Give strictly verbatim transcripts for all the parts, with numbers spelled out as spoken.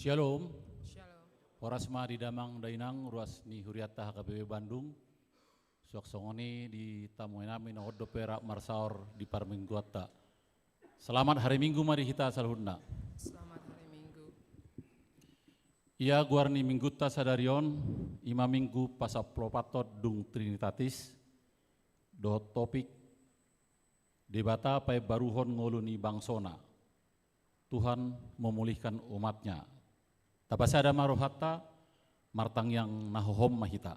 Shalom. Shalom. Horas ma di damang dainang ruas ni hurianta H K B P Bandung. Suang songon i di tamu nami na on dope rap marsaor di parmingguanta. Selamat hari Minggu ma di hita saluhutna. Selamat hari Minggu. Ia goar ni minggunta sadari on, i ma minggu pasampuluopathon dung Trinitatis, dohot topik Debata paimbaruhon ngolu ni bangsona. Tuhan memulihkan umat-Nya. Tapasada ma rohanta, martangiang na hohom ma hita.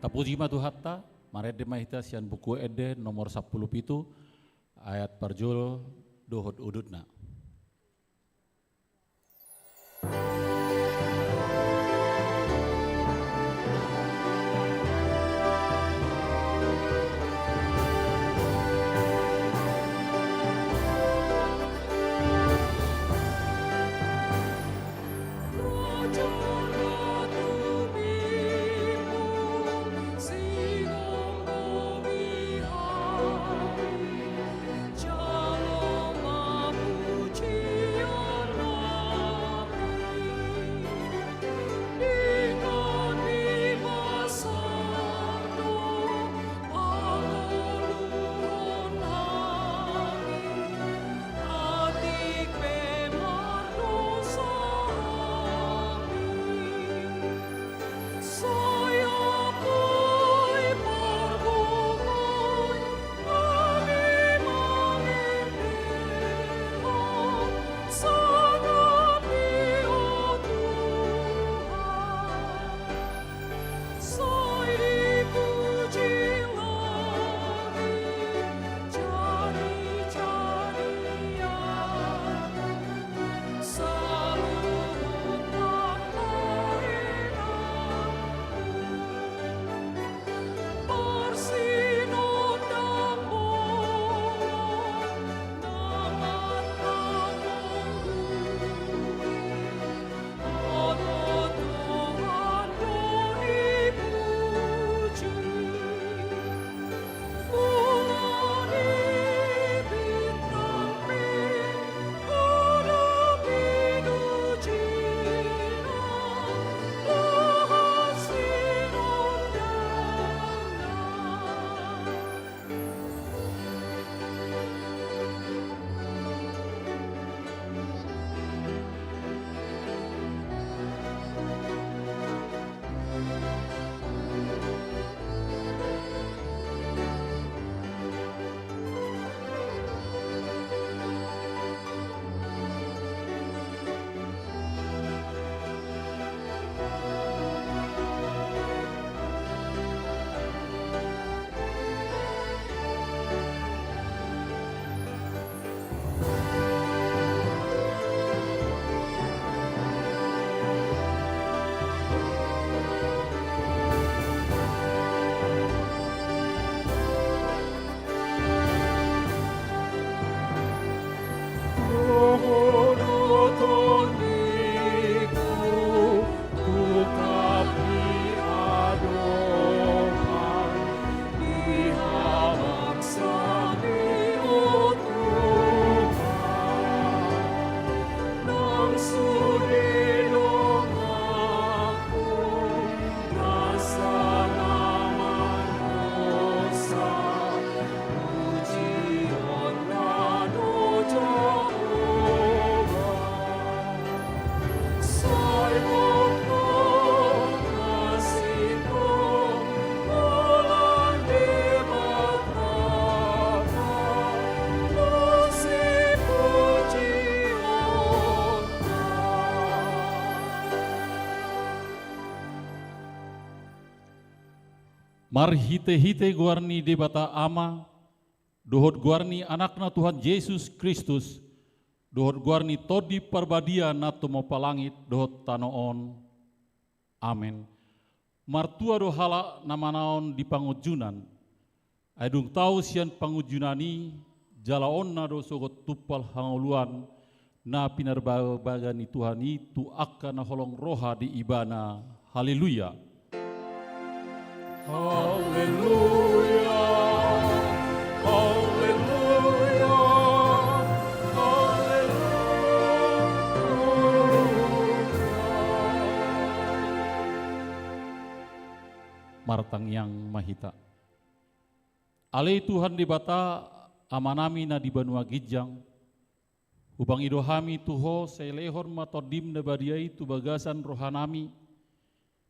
Tapuji ma Tuhanta, marende ma hita sian Buku Ende nomor sampulu pitu, ayat parjolo dohot udutna. Marhitehite goar ni Debata Ama, dohot goar ni Anakna Tuhan Jesus Kristus, dohot goar ni Tondi Parbadia na tumompa langit dohot tano on. Amen. Martua do halak na manaon di pangunjunan, ai dung tau sian pangunjunan i, jaloonna do sogot tumpal hangoluan na pinarbaga ni Tuhan i tu angka na holong roha di Ibana. Haleluya. Haleluya. Haleluya. Haleluya. Martangiang ma hita. Ale Tuhan Debata, Amanami na di banua ginjang, hupangido hami tu Ho, sai lehon ma Tondim na badia i tu bagasan rohanami,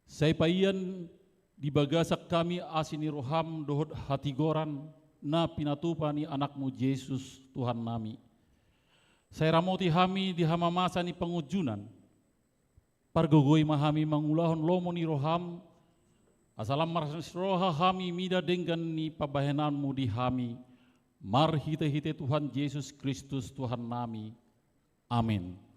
sai paian di bagasan hami asi ni roham dohot hatigoran na pinatupa ni Anakmu Jesus Tuhannami. Sai ramoti hami di hamamasa ni pangunjunan, pargogoi ma hami mangulahon lomo ni roham, asa lam marlas ni roha hami mida denggan ni pambahenanmu di hami, marhitehite Tuhan Jesus Kristus Tuhannami. Amen.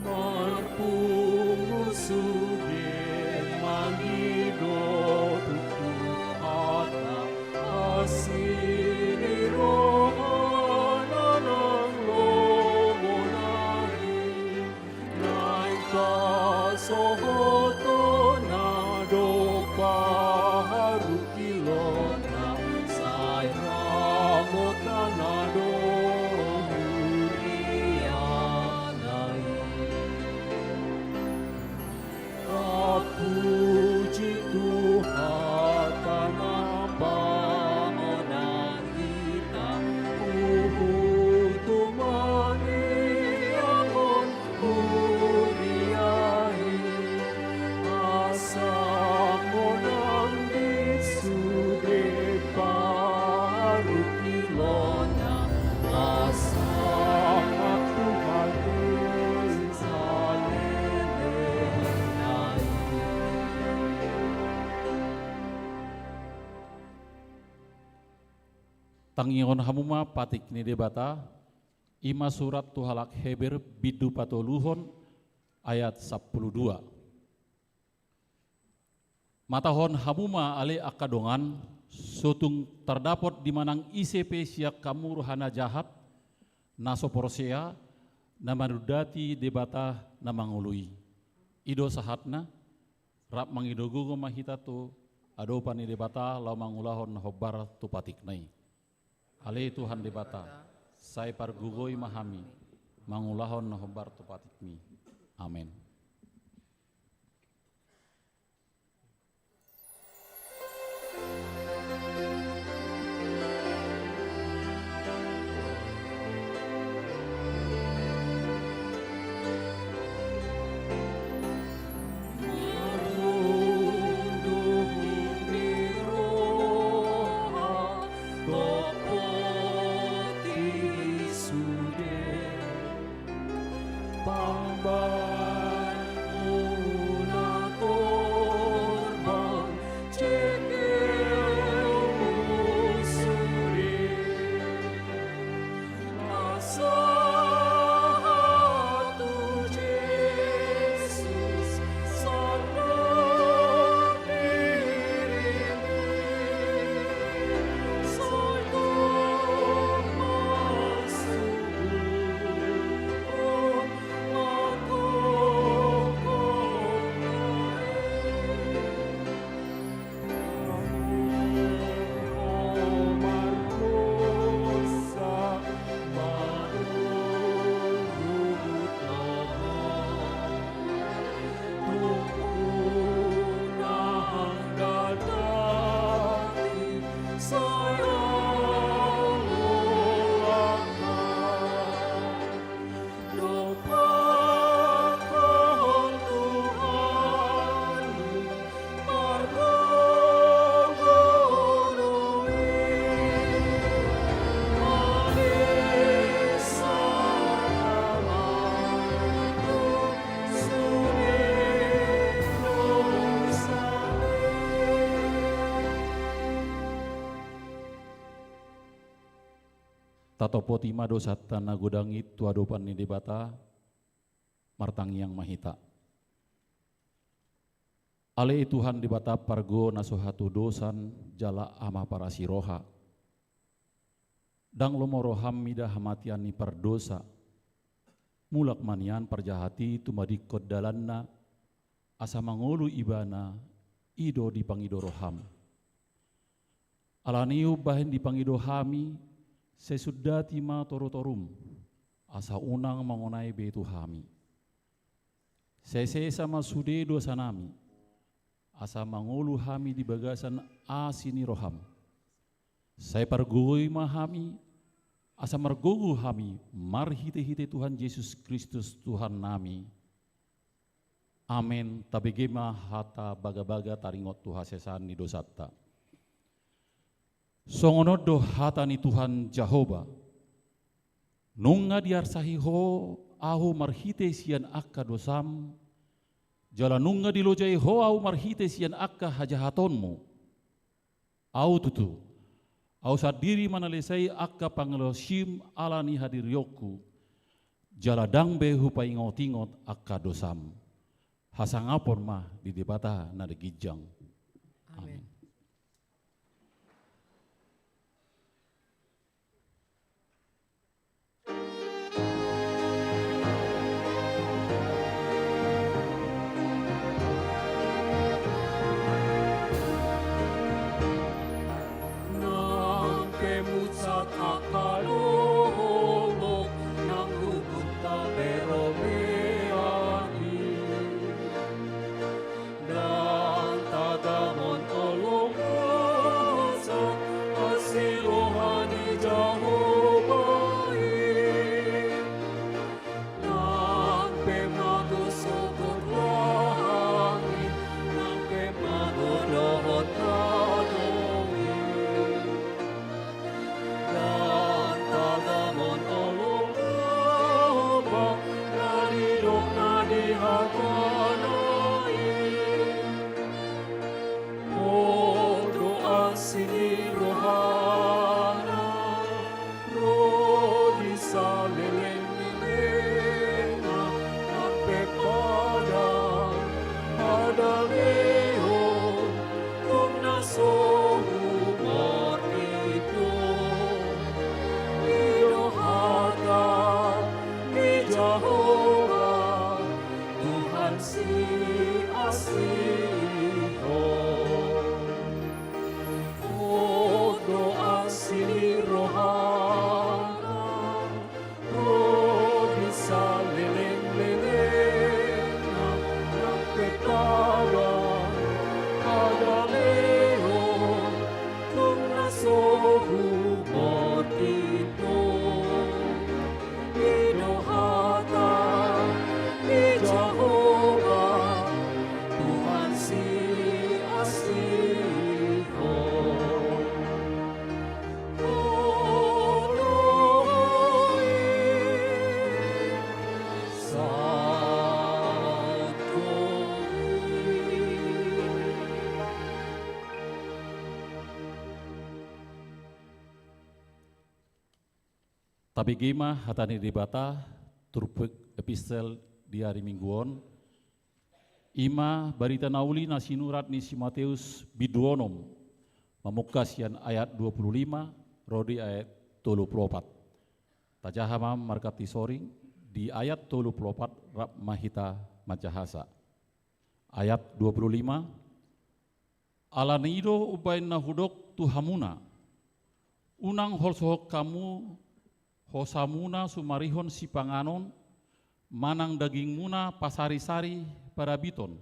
Marpungu sude mangido tutu hata asi ni roha na nang lomo nari, naeng pasohotonna do paharu kilona, sai ramotana do huriana i. Tapuji Tuhan, hata na pangonan hita, huhut tumanianghon huria i, asa monang di sude parutilona, asa Tuhan i saleleng nai. Tangihon hamu ma patik ni Debata, i ma surat tu halak Heber bindu patoluhon ayat sampulu dua. Matahon hamu ma ale angka dongan, so tung tardapot di manang ise pe sian hamu roha na jahat, na so porsea, na manundati Debata na mangolu i. I do sahatna, rap mangido gogo ma hita tu adopan ni Debata laho mangulahon na hombar tu patikna i. Ale Tuhan Debata, sai pargogoi ma hami mangulahon na hombar tu patikmi. Amen. Tatopoti ma dosanta na godang i tu adopan ni Debata. Martangiang ma hita. Ale Tuhan Debata pargogo na so hatudosan jala Ama parasi roha. Ndang lomo roham mida hamatian ni pardosa. Mulak ma nian parjahat i tumadingkon dalanna, asa mangolu ibana, i do dipangido roham. Alani i umbahen dipangido hami, sai sundati ma torutorum, asa unang mangonai be tu hami. Sai sesa ma sude dosanami, asa mangolu hami di bagasan asi ni roham. Sai pargogoi ma hami, asa margogo hami marhitehite Tuhan Jesus Kristus Tuhannami. Amen. Tabege ma hata bagabaga taringot tu hasesaan ni dosanta. Songon on do hata ni Tuhan Jahowa: Nunga diarsahi Ho ahu marhite sian angka dosam, jala nunga dilojai Ho ahu marhite sian angka hajahatonmu. Ahu tutu, ahu sandiri manalesai angka pangalosiim ala ni hadirionku, jala ndang be hupaingotingot angka dosam. Hasangapon ma di Debata na ginjang. Amen. Amen. Nang pe musat angka dolok, nang huhut taberobean i. Ndang tagamon holong dosa, asi roha ni Jahowa i. Nang pe mago sogot langit, nang pe mago dohot tano i. Ndang tagamon holong Jahowa, na nidok na di hatana i. On do asi ni rohana, ro di saleleng ni lelengna, nang pe padang hadaleon, tong na so humortido. I do hata ni Jahowa, Tuhan siasihon. On do asi ni rohana, ro di saleleng lelengna, nang pe padang hadaleon, tong na so humortido. I do hata ni Jahowa, Tuhan siasihon. Tabege ma hata ni Debata, turpuk epistel di ari Minggu on, i ma barita na uli na sinurat ni si Mateus bindu onom, mamungka sian ayat dua puluh lima ro di ayat tolu puluh opat. Tajaha ma marganti soring, di ayat tolu puluh opat rap ma hita manjahasa. Ayat dua puluh lima, Alani i do umbahen na hudok tu hamuna: Unang holsohon hamu hosamuna sumarihon sipanganon, manang dagingmuna pasarisari parabiton.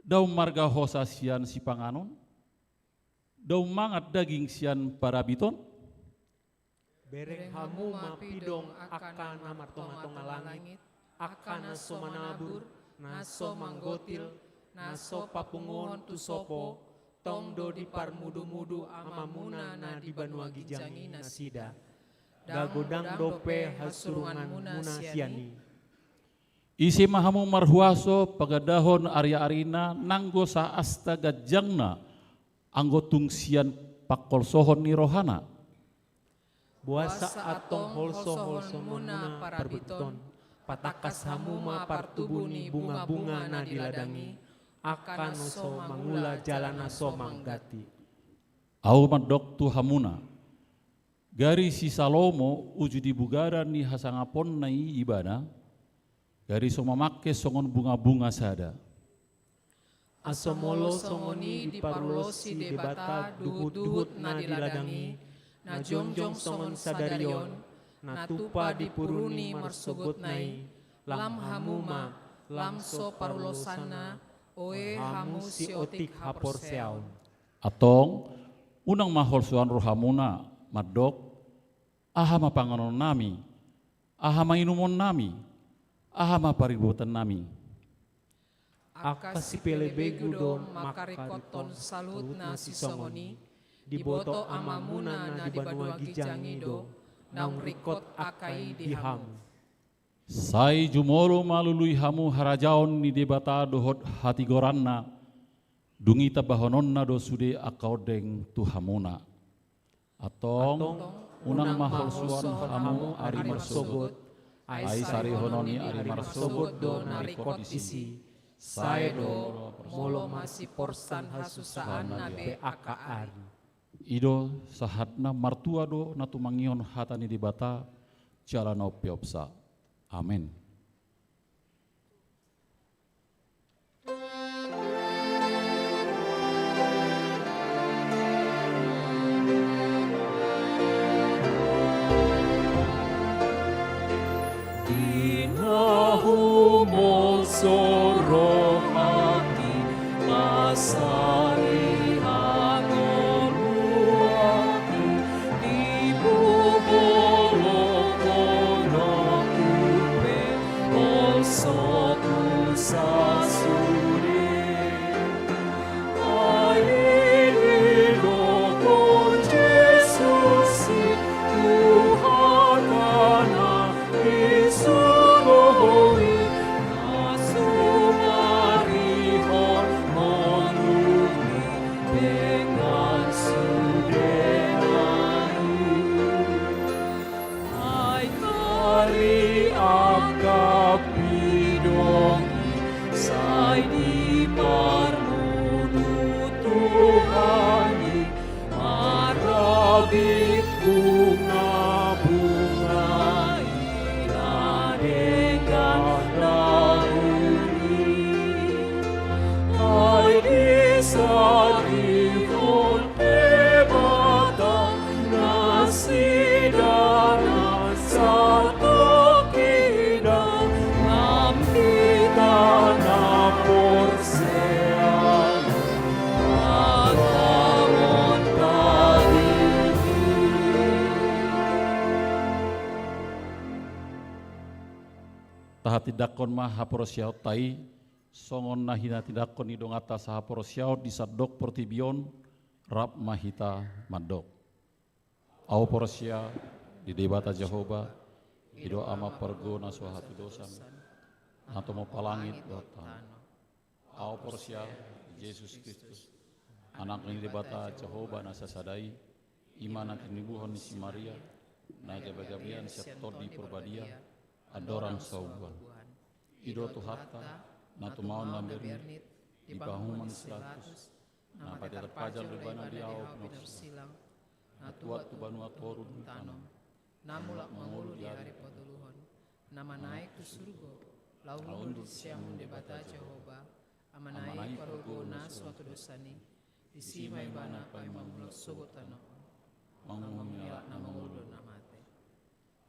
Dao marga hosa sian sipanganon? Dao mangan daging sian parabiton? Bereng hamu ma pidong angka na martongatonga langit, angka na so manabur, na so manggotil, na so papunguhon tu sopo, tong do diparmudumudu Amamuna na di banua ginjang i nasida. Ndang godang dope hasurunganmuna sian i. Ise ma hamu marhuaso pagandahon ariarina nanggo saasta ganjangna, anggo tung sian pangholsohon ni rohana? Boasa antong holsoholsonmuna parabit on, patangkas hamu ma partubu ni bungabunga na di ladang i, angka na so mangula jala na so mangganti. Ahu mandok tu hamuna, gari si Salomo uju di bugaran ni hasangaponna i ibana, gari so mamangke songon bungabunga sada. Asa molo songon i diparulosi Debata duhutduhut na di ladang i, na jongjong songon sadari on, na tupa dipuruni marsogotna i, lam hamu ma, lam so parulosonna, oe hamu siotik haporseaon. Antong, unang ma holsoan rohamuna, mandok, aha ma panganonnami, aha ma inumonnami, aha ma paribuatonnami. Angka sipelebegu do mangkarikothon saluhutna sisongon i, diboto Amamuna na di banua ginjang i do, naung ringkot angka i di hamu. Sai jumolo ma lului hamu harajaon ni Debata dohot hatigoranna, dung i tambahononna do sude angka ondeng tu hamuna. Antong, unang ma holsoan hamu ari marsogot, ai sarihonon ni ari marsogot do na ringkot disi, sae do molo marsiporsan hasusahanna be angka ari. I do sahatna. Martua do na tumangihon hata ni Debata, jala na umpeopsa. Amen. Di na humolso rohangki, pasari hangoluanki, diboholokhononku pe holsoku sasude. Ai didokhon Jesus i, tu hata na di surgo i, na sumarihon ngolu ni denggan sudena i. Ai kari angka pidong i, sai diparmudu Tuhan i, marabit bungabunga i na denggan laun i. Ai disarihon Debata nasida na satonginan, lam hita na porsea mangalangka i. Tahatindanghon ma haporseaonta i, songon na hinatindanghon ni donganta sahaporseaon di sandok portibi on. Rap ma hita mandok. Ahu porsea di Debata Jahowa, i do Ama parguna so hatudosan, na tumompa langit dohot tano. Ahu porsea di Jesus Kristus, Anak ni Debata Jahowa na sasada i, i ma na tinibuhon ni si Maria, na gabegabean sian Tondi Parbadia, andorang saulua. I do Tuhanta, na tumaon na bernit di pahuman ni si Pilatus, na patean pajal do ibana di ahu pinarsilang, na tuat tu banua toru dung tano, na mulak mangolu di ari patoluhon, na manaek tu surgo, laho hundul siamun Debata Jahowa, Amana i parguna so hatudosan i, disi ma ibana paima mulak sogot tano on, manguhumi halak na mangolu dohot na mate.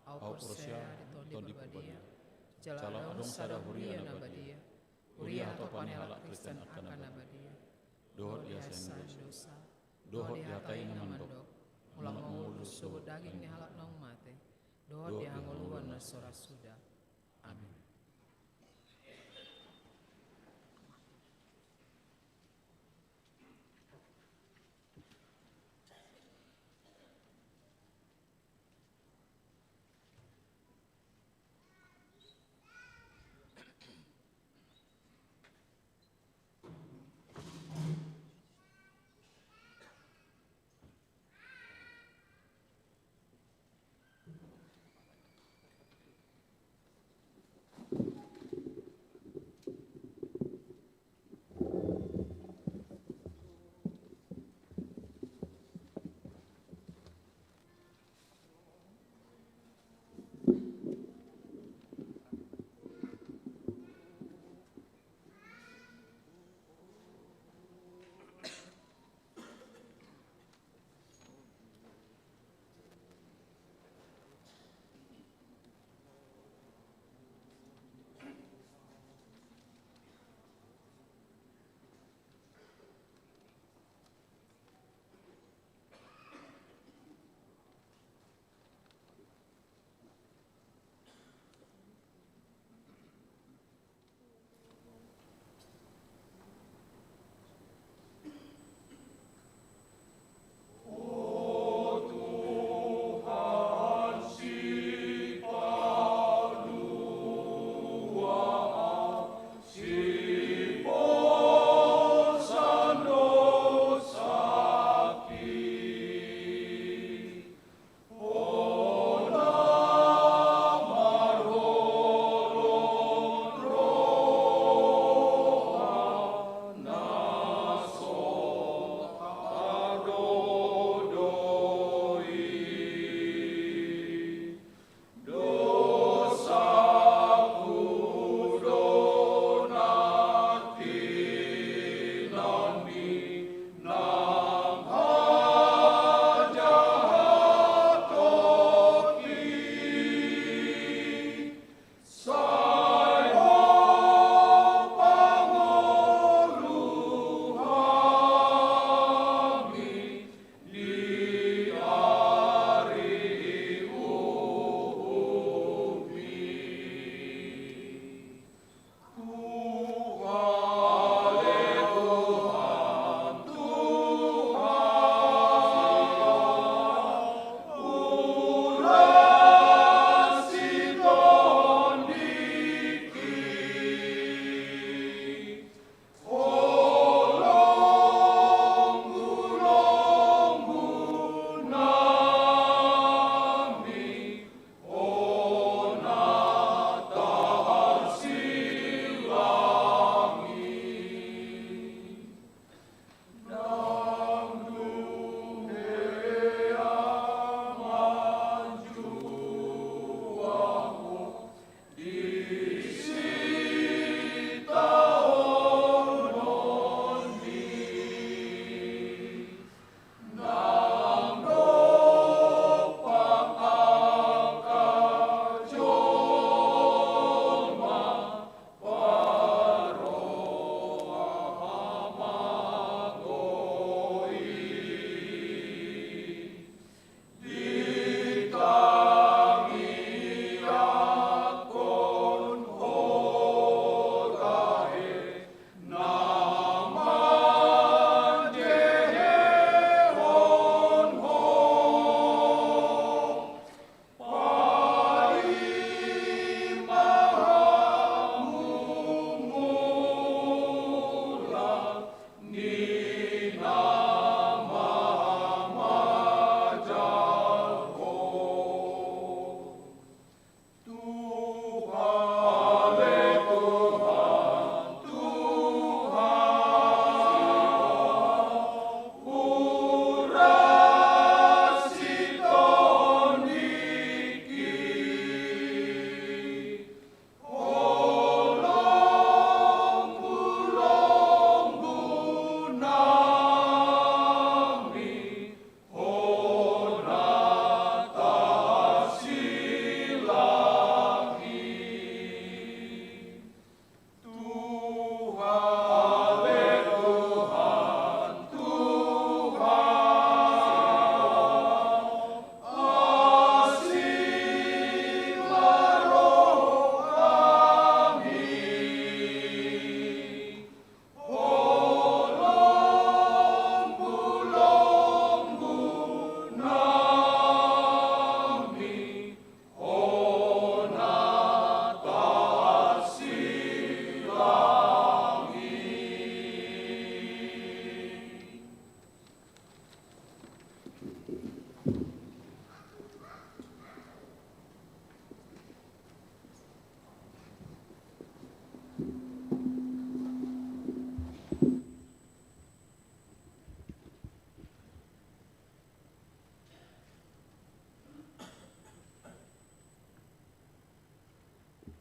Ahu porsea di Tondi Parbadia, jala adong sada huria na badia, huria hatopan ni halak Kristen angka na badia, dohot di hasean dosa, dohot di hata i na mandok, mulak mangolu do sogot daging ni halak naung mate, dohot di hangoluan na so ra suda. Amin.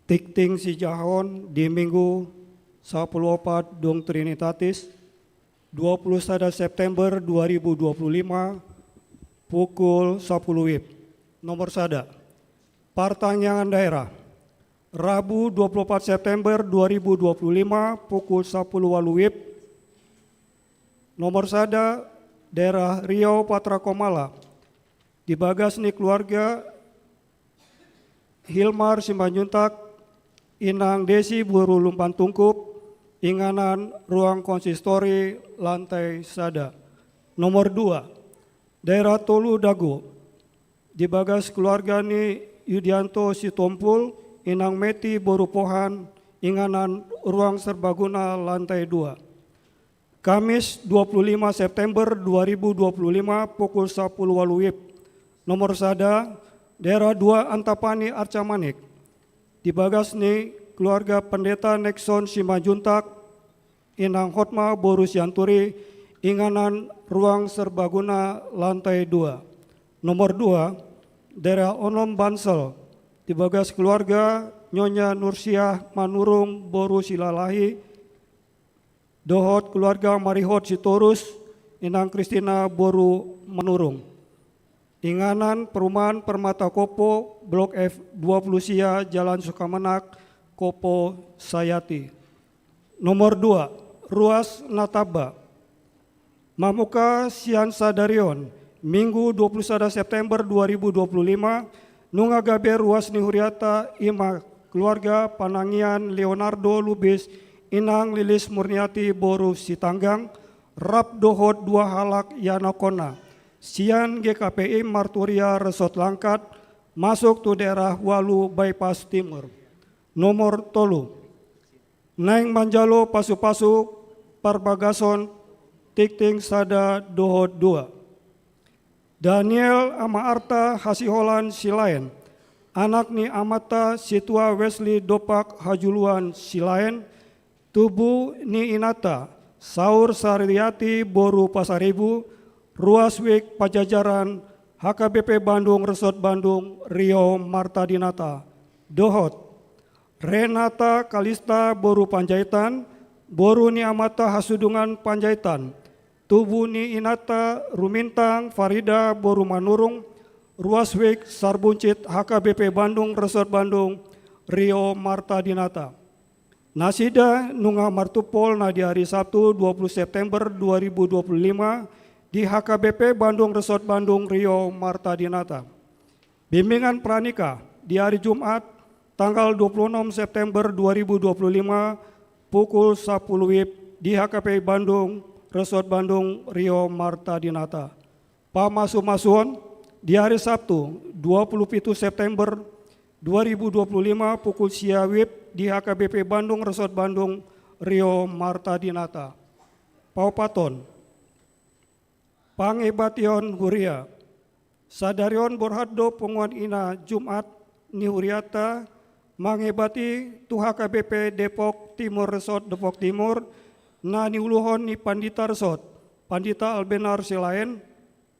Tingting sijahaon di Minggu sapuluh opat dung Trinitatis, dua puluh sada September dua ribu dua puluh lima, pukul sapuluh wib. Nomor sada, partangiangan daerah. Rabu dua puluh opat September dua ribu dua puluh lima, pukul sapuluh walu wib. Nomor sada, daerah Riau Patra Komala. Di bagas ni keluarga Hilmar Simanjuntak, Inang Desi boru Lumban Tungkup, inganan ruang konsistori lantai sada. Nomor dua, daerah Tolu Dago. Di bagas keluarga ni Yudianto Sitompul, Inang Meti boru Pohan, inganan ruang serbaguna lantai dua. Kamis dua puluh lima September dua ribu dua puluh lima, pukul sapuluh walu wib. Nomor sada, daerah dua Antapani Arcamanik. Di bagas ni keluarga Pendeta Nexon Simanjuntak, Inang Hotma boru Sianturi, inganan ruang serbaguna lantai dua. Nomor dua, daerah onom Bansel. Di bagas keluarga Nyonya Nursiah Manurung boru Silalahi, dohot keluarga Marihot Sitorus, Inang Kristina boru Manurung. Inganan perumahan Permata Kopo, Blok F dua puluh sia, Jalan Sukamenak, Kopo Sayati. Nomor dua, ruas na tamba. Mamungka sian sadari on, Minggu dua puluh sada September dua ribu dua puluh lima, nunga gabe ruas ni huriata, i ma keluarga panangian Leonardo Lubis, Inang Lilis Murniati boru Sitanggang, rap dohot dua halak ianakhonna, sian G K P I Marturia Resort Langkat, masuk tu daerah Walu Bypass Timur. Nomor tolu, naeng manjalo pasupasu parbagason tingting sada dohot dua. Daniel Ama Arta Hasiholan Silaen, anak ni amanta Situa Wesley Dopak Hajuluan Silaen, tubu ni inanta Saur Sariati boru Pasaribu, ruas wik Pajajaran, H K B P Bandung Resort Bandung, Riau Marta Dinata, dohot Renata Kalista boru Panjaitan, boru ni amanta Hasudungan Panjaitan, tubu ni inanta Rumintang Farida boru Manurung, ruas wik Sarbuncit, H K B P Bandung Resort Bandung, Riau Marta Dinata. Nasida nunga martumpol na di ari Sabtu dua puluh September dua ribu dua puluh lima di H K B P Bandung Resort Bandung, Riau Marta Dinata. Bimbingan pranikah di ari Jumat tanggal dua puluh enam September dua ribu dua puluh lima, pukul sapuluh wib di H K P I Bandung Resort Bandung, Riau Marta Dinata. Pamasumasuon di ari Sabtu dua puluh pitu September dua ribu dua puluh lima, pukul sia wib di H K B P Bandung Resort Bandung, Riau Marta Dinata. Paopathon, pangebation huria. Sadari on borhat do punguan ina Jumat ni huriata mangebati tu H K B P Depok Timur Resort Depok Timur, na niuluhon ni Pandita Resort, Pandita Albenar Silaen.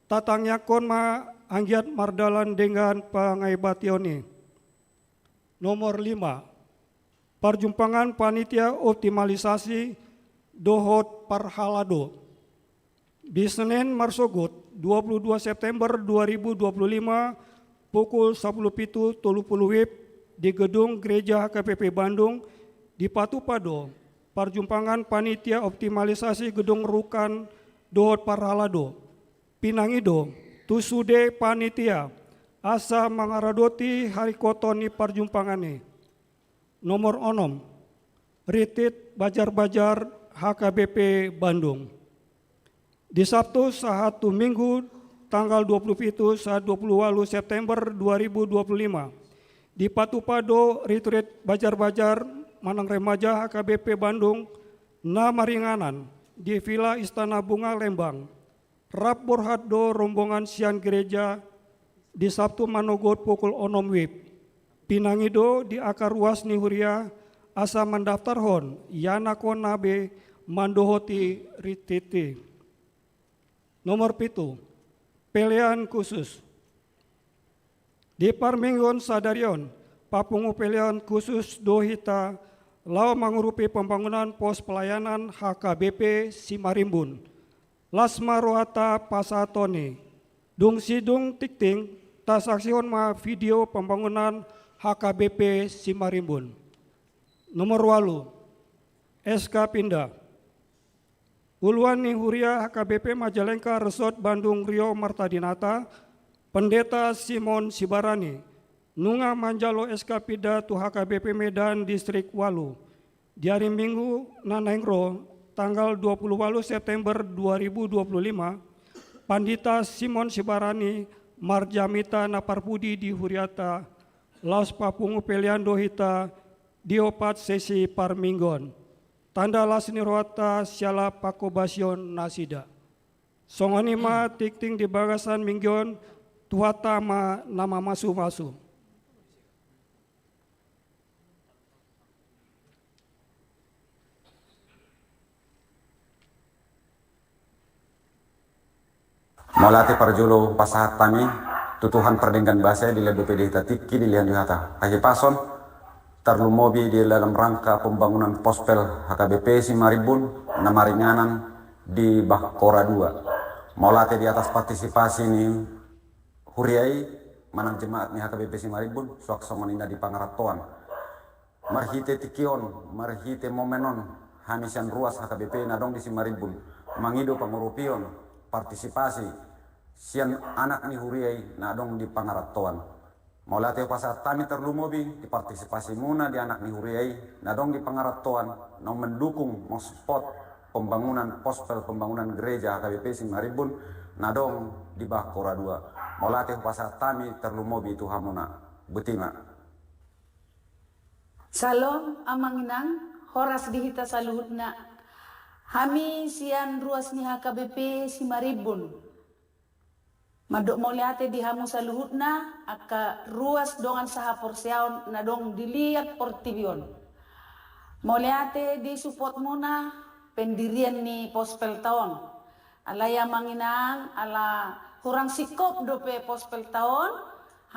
Tatangiangkon ma anggiat mardalan denggan pangebation i. Nomor lima, parjumpangan panitia optimalisasi dohot parhalado. Di Senin marsogot dua puluh dua September dua ribu dua puluh lima, pukul sapuluh pitu tolu puluh wib, di gedung Gereja H K B P Bandung, dipatupa do parjumpangan panitia optimalisasi gedung rukan dohot parhalado. Pinangido tu sude panitia asa mangaradoti haringkoton ni parjumpangan i. Nomor onom, rintit bajar-bajar H K B P Bandung. Di Sabtu sahat tu Minggu tanggal dua puluh pitu sahat dua puluh walu September dua ribu dua puluh lima, dipatupa do rintit bajar-bajar manang remaja H K B P Bandung na maringanan di Villa Istana Bunga Lembang. Rap borhat do rombongan sian gereja di Sabtu manogot pukul onom wib. Pinangido di angka ruas ni huria asa mandaftarhon ianakhonna be mandohoti rintit i. Nomor pitu, pelean khusus. Di parmingguon sadari on, papungu pelean khusus do hita laho mangurupi pembangunan pos pelayanan H K B P Simarimbun. Las ma rohanta pasahaton i. Dung sidung tingting, tasaksihon ma video pembangunan H K B P Simarimbun. Nomor ualu, S K Pinda. Uluan ni Huria H K B P Majalengka Resort Bandung Rio Martadinata, Pendeta Simon Sibarani, nunga manjalo S K Pinda tu H K B P Medan Distrik ualu. Di ari Minggu na naeng ro, tanggal dua puluh ualu September dua ribu dua puluh lima, Pandita Simon Sibarani marjamita na parpudi di huriata, laos papungu pelean do hita di opat sesi parmingguon. Tanda las ni rohanta siala panghobasion nasida. Songon i ma tingting di bagasan minggu on, Tuhanta ma na mamasumasu. Mauliate. Parjolo pasahat hami tu Tuhan pardenggan basa, dilehon dope di hita tingki, dilehon di hita hahipason, tarlumobi di dalam rangka pembangunan pospel H K B P Simarimbun na maringanan di Bahkora dua. Mauliate di atas partisipasi ni huria i manang jemaat ni H K B P Simarimbun, suang songon i na di pangarantoan. Marhite tingki on, marhite momen on, hami sian ruas H K B P na adong di Simarimbun mangido pangurupion, partisipasi sian anak ni huria i na adong di pangarantoan. Mauliate hupasahat hami tarlumobi di partisipasimuna di anak ni huria i na adong di pangarantoan, naung mendukung, mensupport pembangunan pospel, pembangunan gereja H K B P Simarimbun na adong di Bahkora dua. Mauliate hupasahat hami tarlumobi tu hamuna. Botima. Syalom, Amang Inang, horas di hita saluhutna. Hami sian ruas ni H K B P Simarimbun mandok mauliate di hamu saluhutna, angka ruas dongan sahaporseaon na adong di liat portibi on. Mauliate di supportmuna pendirian ni pospelta on. Alai Amang Inang, ala hurang singkop dope pospelta on,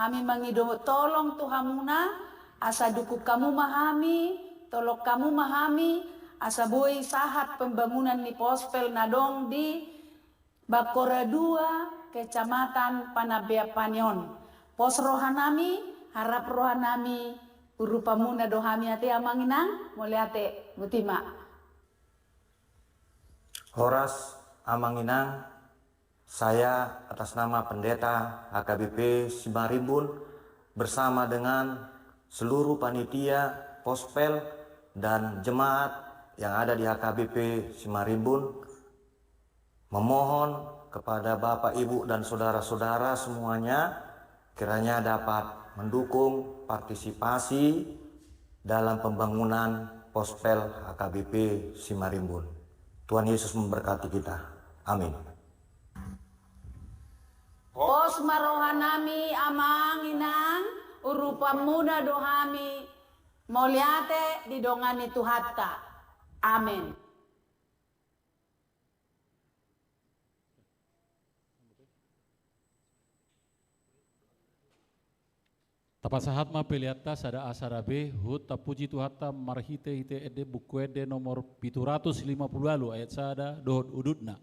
hami mangido tolong tu hamuna, asa dukung hamu ma hami, tolong hamu ma hami, asa boi sahat pembangunan ni pospel na adong di Bahkora dua, Kecamatan Panambean Panion. Pos rohanami, harap rohanami, urupamuna do hami ate Amang Inang, mauliate, botima. Horas, Amang Inang, saya atas nama Pendeta H K B P Simarimbun bersama dengan seluruh panitia, pospel, dan jemaat yang ada di H K B P Simarimbun memohon kepada Bapak, Ibu, dan saudara-saudara semuanya, kiranya dapat mendukung partisipasi dalam pembangunan pospel H K B P Simarimbun. Tuhan Yesus memberkati kita. Amin. Pos ma rohanami, Amang Inang, urupamuna do hami, mauliate didongani Tuhanta. Amin. Tapasahat ma peleanta sada A sada B, huhut tapuji Tuhanta marhitehite ende, Buku Ende nomor pitu ratus lima pulu ualu, ayat sada dohot udutna.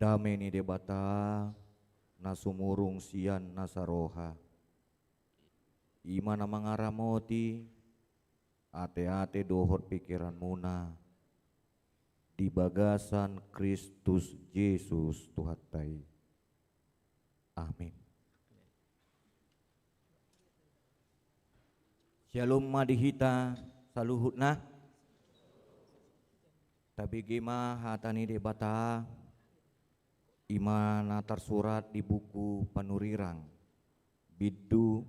Dame ni Debata na sumurung sian nasa roha, i ma na mangaramoti ateate dohot pingkiranmuna di bagasan Kristus Jesus Tuhanta i. Amin. Syalom ma di hita saluhutna. Tabege ma hata ni Debata, i ma na tarsurat di buku Panurirang, bindu,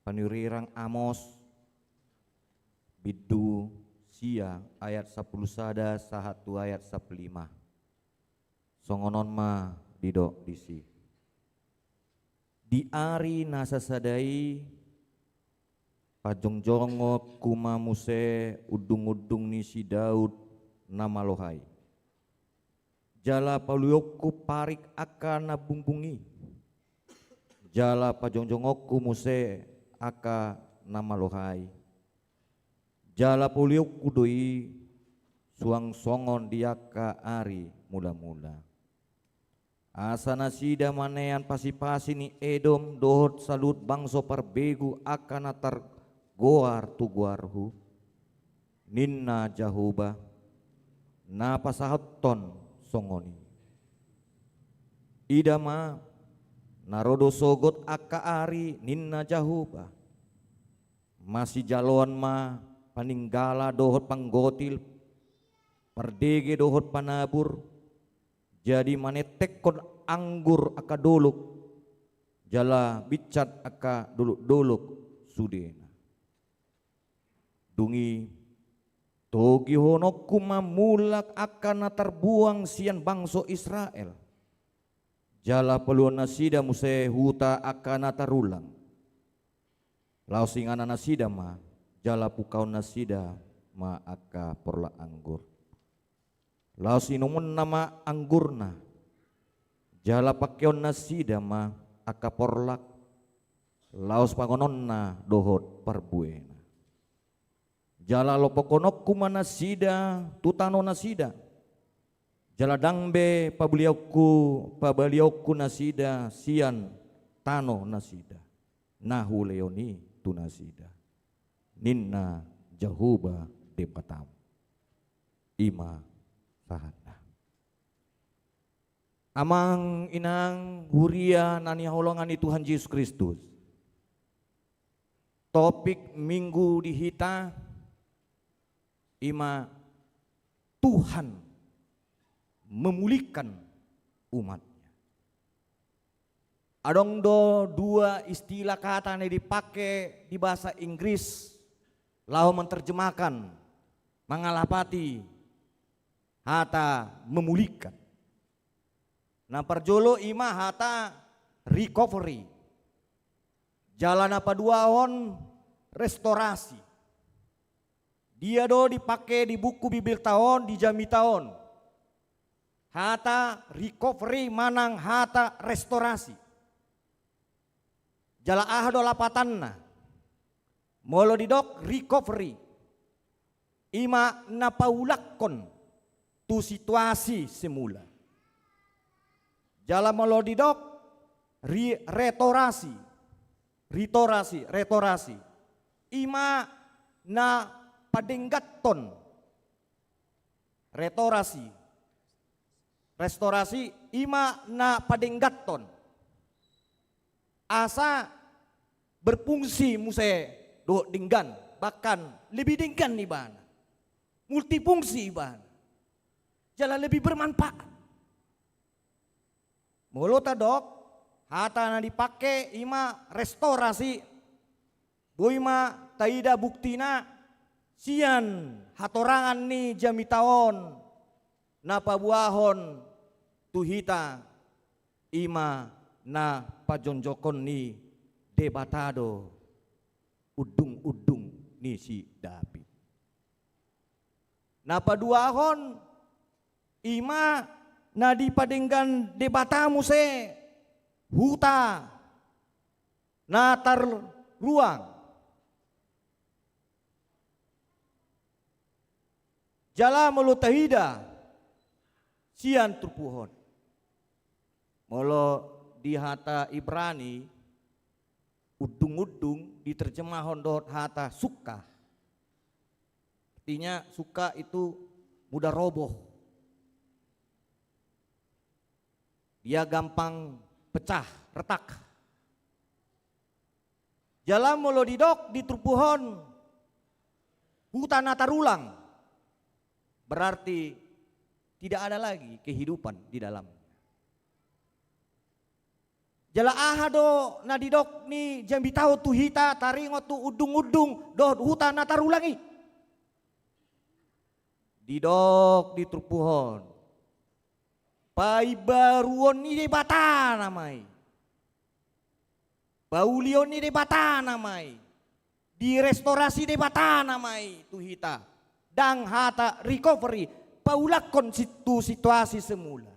Panurirang Amos, bindu sia, ayat sampulu sada sahat tu ayat sampulu lima. Songon on ma didok disi. Di ari na sasada i pajongjongkonku ma muse undungundung ni si Daud na malo ai. Jala paluahonku parik angka na bungbung i. Jala pajongjongkonku muse angka na malo ai. Jala paluahonku do i suang songon di angka ari mulamula. Asa nasida manean pasipasi ni Edom dohot saluhut bangso parbegu angka na targoar tu goarhu, ninna Jahowa, na pasahathon songon i. Ida ma, na ro do sogot angka ari, ninna Jahowa. Masijaloan ma paninggala dohot panggotil, pardege dohot panabur, jadi manentekkon anggur angka dolok, jala binsat angka dolokdolok sudena. Dung i, togihononku ma mulak angka na tarbuang sian bangso Israel. Jala paluahon nasida muse huta angka na tarulang. Laos inganan nasida ma, jala pungkaon nasida ma angka porlak anggur. Laos inumonna ma anggurna, jala pangkeon nasida ma angka porlak, laos pangononna dohot parbuena. Jala lopokononku ma nasida tu tano nasida. Jala ndang be pabaliaonku, pabaliaonku nasida sian tano nasida, na hulehon i tu nasida, ninna Jahowa Debatam. I ma sahatna. Amang inang huria na hinaholongan ni Tuhan Jesus Kristus. Topik minggu di hita i ma Tuhan memulihkan umat-Nya. Adong do dua istilah kata na dipake di bahasa Inggris laho menerjemahkan, mangalapati hata memulihkan. Na parjolo i ma hata recovery. Jala na paduahon restorasi. Dia do dipake di buku Bibelta on, di jamita on, hata recovery manang hata restorasi? Jala aha do lapatanna? Molo didok recovery, i ma na paulakhon tu situasi semula. Jala molo didok ri-, retorasi, ritorasi, retorasi, i ma na padengganhon. Retorasi, restorasi, i ma na padengganhon. Asa berfungsi muse dohot denggan, bahkan lebih denggan ibana. Multifungsi ibana. Jala lebih bermanfaat. Molo tadok, hata na dipake i ma restorasi, boi ma taida buktina sian hatorangan ni jamita on na paboahon tu hita, i ma na pajongjongkon ni Debata do undungundung ni si Daud. Na paduahon, i ma na dipadenggan Debata muse huta na tarruang. Jala molo taida sian turpuk on, Molo di hata Ibrani, undung-undung diterjemahon dohot hata sukka. Artinya, sukka itu mudah roboh. Dia gampang pecah, retak. Jala molo didok di turpuk on huta na tarulang, berarti tidak ada lagi kehidupan di dalamnya. Jala aha do na didok ni Jamita on tu hita taringot tu undung-undung dohot huta na tarulang i? Didok di turpuk on, paimbaruon ni Debata nama i. Paulion ni Debata nama i. Direstorasi Debata nama i tu hita. Ndang hata recovery, paulakhon si-, tu situasi semula.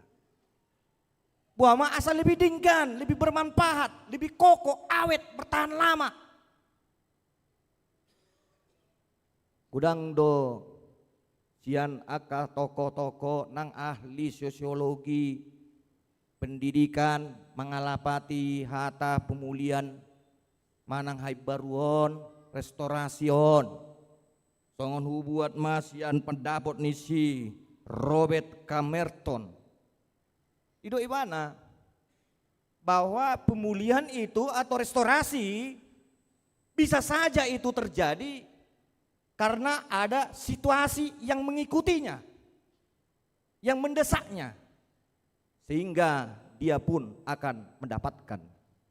Boha ma asa lebih denggan, lebih bermanfaat, lebih kokoh, awet, bertahan lama. Godang do sian angka tokoh-tokoh nang ahli sosiologi pendidikan mangalapati hata pemulihan manang haimbaruon, restorasi on. Songon hubuat ma sian pendapot ni si Robert Camerton. Didok ibana bahwa pemulihan itu atau restorasi bisa saja itu terjadi karena ada situasi yang mengikutinya, yang mendesaknya, sehingga dia pun akan mendapatkan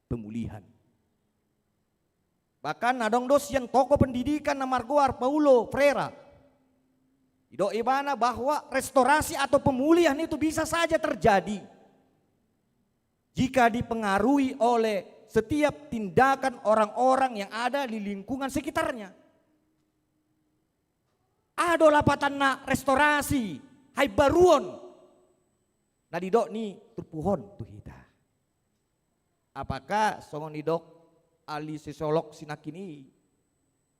pemulihan. Bahkan adong do sian tokoh pendidikan na margoar Paulo Freire. Didok ibana bahwa restorasi atau pemulihan itu bisa saja terjadi jika dipengaruhi oleh setiap tindakan orang-orang yang ada di lingkungan sekitarnya. Aha do lapatanna restorasi, haimbaruon na didok ni turpuk on tu hita? Apakah songon didok ahli sosiolog sinangkin i,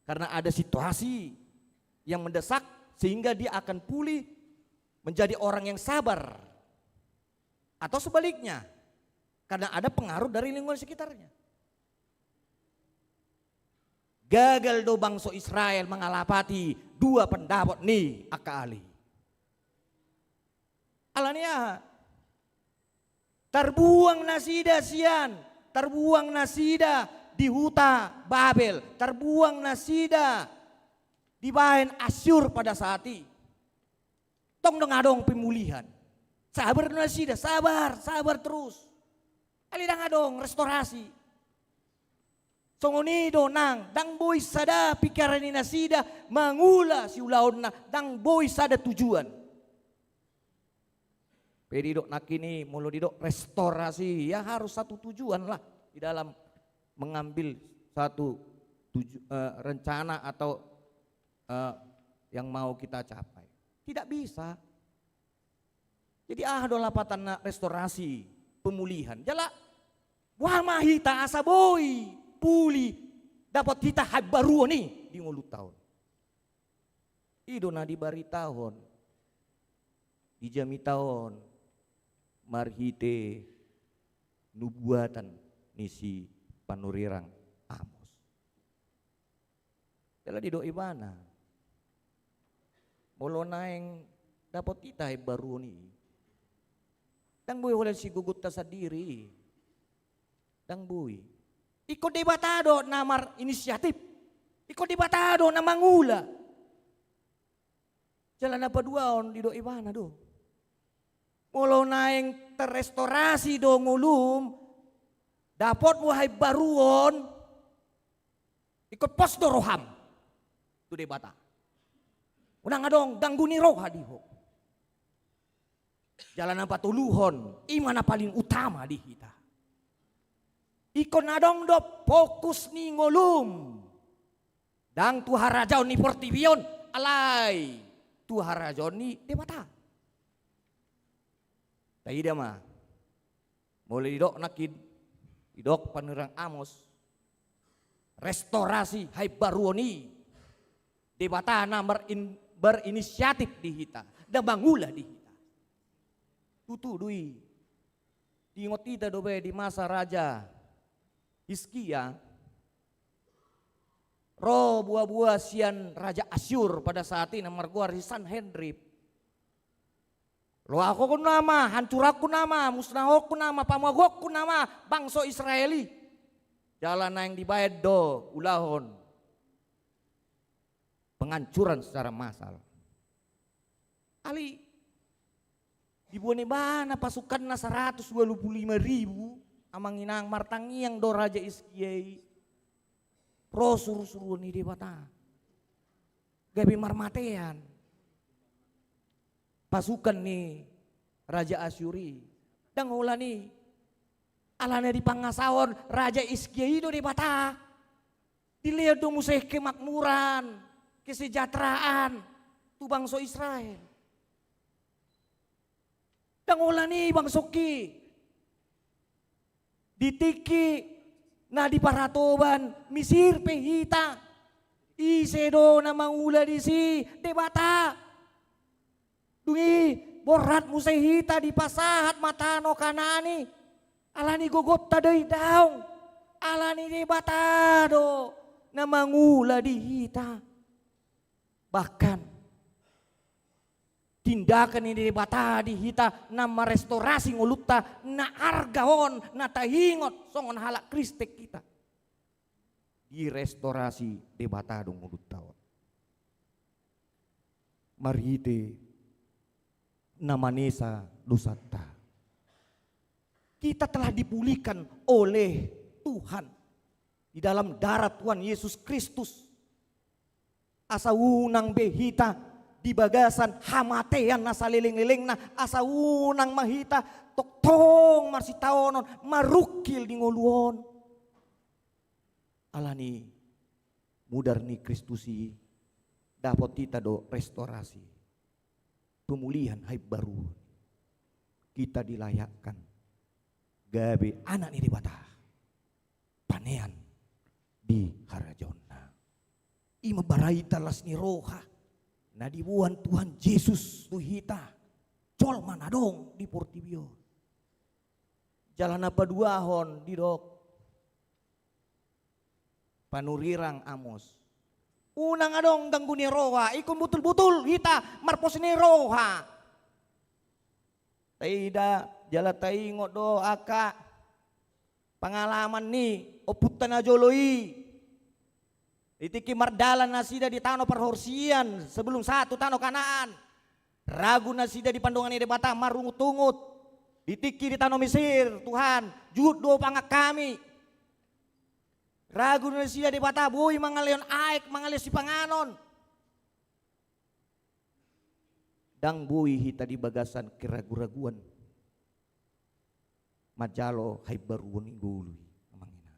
karena ada situasi yang mendesak sehingga dia akan pulih menjadi orang yang sabar? Atau sebaliknya, karena ada pengaruh dari lingkungan sekitarnya? Gagal do bangso Israel mangalapati dua pendapot ni angka ahli. Ala ni aha? Tarbuang nasida sian, tarbuang nasida di huta Babel, tarbuang nasida dibahen Asyur pada saat i. Tong ndang adong pemulihan. Sabar do nasida, sabar, sabar terus. Alai ndang adong restorasi. Songon i do nang, ndang boi sada pingkiran ni nasida mangula siulaonna, ndang boi sada tujuan. Pe didok nangkin i, molo didok restorasi, ya harus satu tujuan lah di dalam mengambil satu tuju-, eh, rencana atau, eh, yang mau kita capai. Tidak bisa. Jadi aha do lapatanna restorasi, pemulihan? Jala boha ma hita asa boi pulih, dapot hita haimbaruon i di ngolunta on? I do na dibaritahon di jamita on marhite nubuatan ni si panurirang Amos. Jala didok ibana, molo naeng dapot hita haimbaruon i, ndang boi holan sigogonta sandiri i. Ndang boi. Ingkon Debata do na marinisiatif. Ingkon Debata do na mangula. Jala na paduahon didok ibana do, molo naeng terrestorasi do ngolum, dapotmu haimbaruon, ingkon pos do roham tu Debata. Unang adong ganggu ni roha di ho. Jala na patoluhon, i ma na paling utama di hita. Ingkon adong do fokus ni ngolum. Ndang tu harajaon ni portibi on, alai tu harajaon ni Debata. Taida ma. Molo didok nangkin, didok panurirang Amos, restorasi haimbaruon i, Debata na marin-, berinisiatif di hita, na mangula di hita. Tutu do i. Diingot hita dope di masa Raja Hizkia, ro boa-boa sian Raja Asyur pada saat i na margoar si Sanhedrib. Loakhonku nama, hancurhonku nama, musnahonku nama, pamogoonku nama bangso Israel i. Jala naeng dibaen do ulahon penghancuran secara massal. Alai diboan ibana pasukanna saratus dua pulu lima ribu, amang inang, martangiang do Raja Hizkia i. Ro suru-suruon ni Debata. Gabe marmatean pasukan ni Raja Asyur i. Ndang holan i. Alana dipangasahon Raja Hizkia i do Debata. Dilehon do muse kemakmuran, kesejahteraan tu bangso Israel. Ndang holan i bangsongki. Di tingki na di paratoban Misir pe hita, ise do na mangula disi? Debata. Dung i borhat muse hita dipasahat ma tano Kanaan i. Alani gogonta do i? Daong. Alani Debata do na mangula di hita. Bahkan tindakan ni Debata di hita na marestorasi ngolunta, na arga on na taingot songon halak Kristen hita. Direstorasi Debata do ngolunta on marhite na manesa dosanta. Kita telah dipulihkan oleh Tuhan di dalam darah Tuhan Yesus Kristus. Asa unang be hita di bagasan hamatean na saleleng-lelengna, asa unang ma hita tongtong marsitaonon, marungkil di ngolu on. Alani mudar ni Kristus i dapot hita do restorasi, pemulihan, haimbaruon. Hita dilayakkan gabe anak ni Debata, panean di harajaonna. I ma barita las ni roha na diboan Tuhan Jesus tu hita, jolma na adong di portibi on. Jala na paduahon didok panurirang Amos, unang adong ganggu ni roha, ingkon butul-butul hita marpos ni roha. Taida jala taingot do angka pangalaman ni ompunta na jolo i. Di tingki mardalan nasida di tano parhorsian sebelum sahat tu tano Kanaan, ragu nasida di pandongan ni Debata, marungut-ungut. Di tingki di tano Mesir, Tuhan, juhut do pangan hami. Ragu nasida Debata, boi mangalehon aek, mangalehon sipanganon. Ndang boi hita di bagasan keragu-raguan manjalo haimbaruon ni ngolu i, amang inang.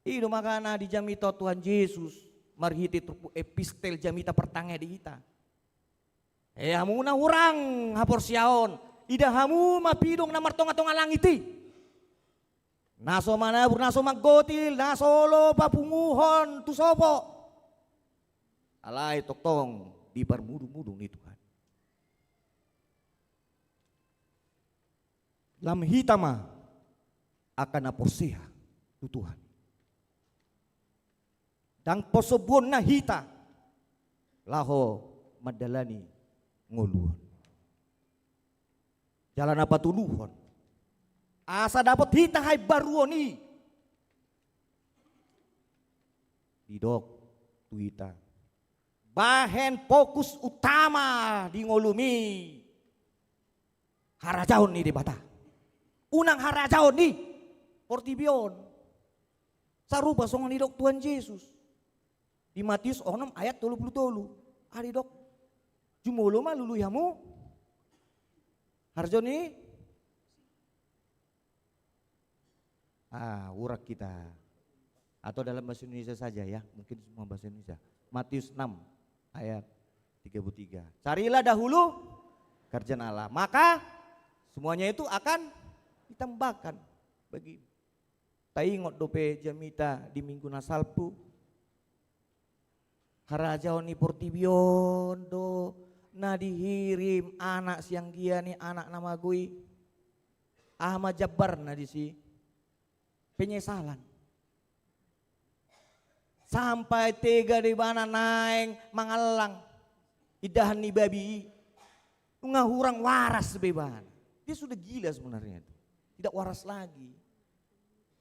I do makana dijamita Tuhan Jesus marhite turpuk epistel jamita partangiang di hita. He hamu na hurang haporseaon, ida hamu ma pidong na martonga-tonga langit i, na so manabur, na so manggotil, na so olo papunguhon tu sopo. Alai tongtong diparmudung-mudung ni Tuhan. Lam hita ma angka na porsea tu Tuhan. Ndang pasombuonna hita laho mandalani ngolu on. Jala na patoluhon, asa dapot hita haimbaruon i, didok tu hita, bahen fokus utama di ngolumi harajaon ni Debata. Unang harajaon ni portibi on. Sarupa songon didok Tuhan Jesus di Matius onom ayat tolu pulu tolu. Aha didok? Jumolo ma, lului hamu harajaon ni. Ah, urak kita. Atau dalam bahasa Indonesia saja ya, mungkin semua bahasa Indonesia. Matius enam ayat tiga puluh tiga. Carilah dahulu kerajaan Allah, maka semuanya itu akan ditambahkan bagi. Taingot dope jamita di Minggu na salpu, harajaon ni portibi on do na dihirim anak sianggia ni anak na mago i. Aha ma jambarna disi? Penyesalan. Sampai tega do ibana naeng mangallang indahan ni babi i. Nunga hurang waras be ibana. Dia sudah gila sebenarnya itu. Tidak waras lagi.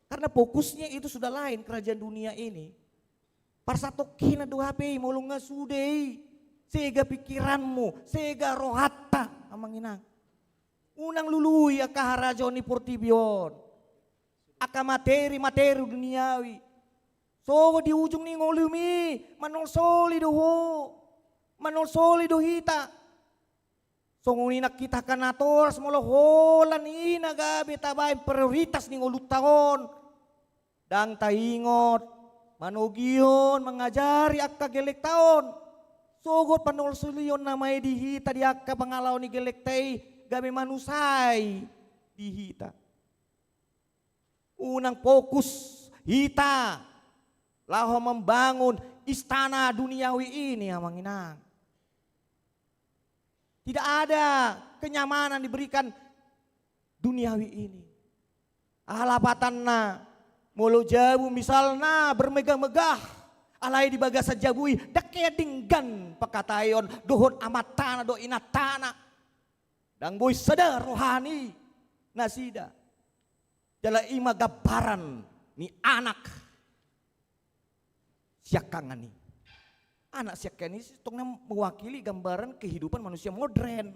Karena fokusnya itu sudah lain, kerajaan dunia ini. Parsatongkinan do hape i, molo nga sude i. Sega pikiranmu, sega rohanta, amang inang. Unang lului angka harajaon ni portibi on. Angka materi-materi duniawi. Sogot di ujung ni ngolumi, manolsoli do ho. Manolsoli do hita. Songon i nang hita angka natoras, molo holan i na gabe tabaen prioritas ni ngolunta on. Ndang taingot, manogihon, mangajari angka gellengta on. Sogot panolsolion na mae di hita di angka pangalaho ni gellengta i, gabe manusai di hita. Unang fokus hita laho membangun istana duniawi ini, amang inang. Tidak ada kenyamanan diberikan duniawi ini. Aha lapatanna, molo jabu misalna bermegah-megah, alai di bagasan jabu i ndang hea denggan pangkataion dohot amantana dohot inantana. Ndang boi sada roha ni nasida. Jala i ma gambaran ni anak siangkangan i. Anak siangkangan i sitongna mewakili gambaran kehidupan manusia modern.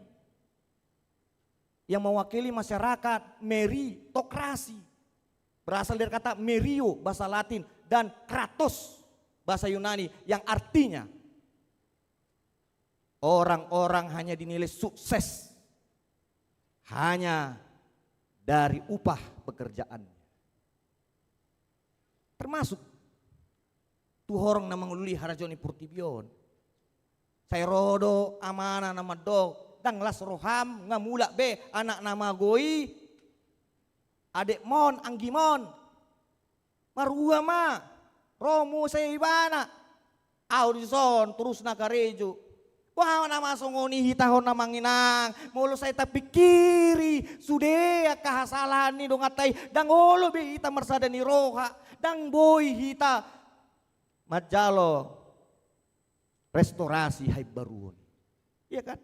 Yang mewakili masyarakat meritokrasi. Berasal dari kata merio, bahasa Latin, dan kratos, bahasa Yunani, yang artinya orang-orang hanya dinilai sukses hanya dari upah pekerjaannya. Termasuk tu horong na mangoloi harajaon ni portibi on. Sai ro do amana na mandok, ndang las roham, nga mulak be anak na mago i, adekmon, anggimon. Marhua ma, ro muse ibana. Au dison torus na karejo. Boha nama songon i hita on, amang inang, molo sai tapingkiri sude angka hasalahan ni donganta i, ndang olo be hita marsada ni roha, ndang boi hita manjalo restorasi haimbaruon. Iya kan?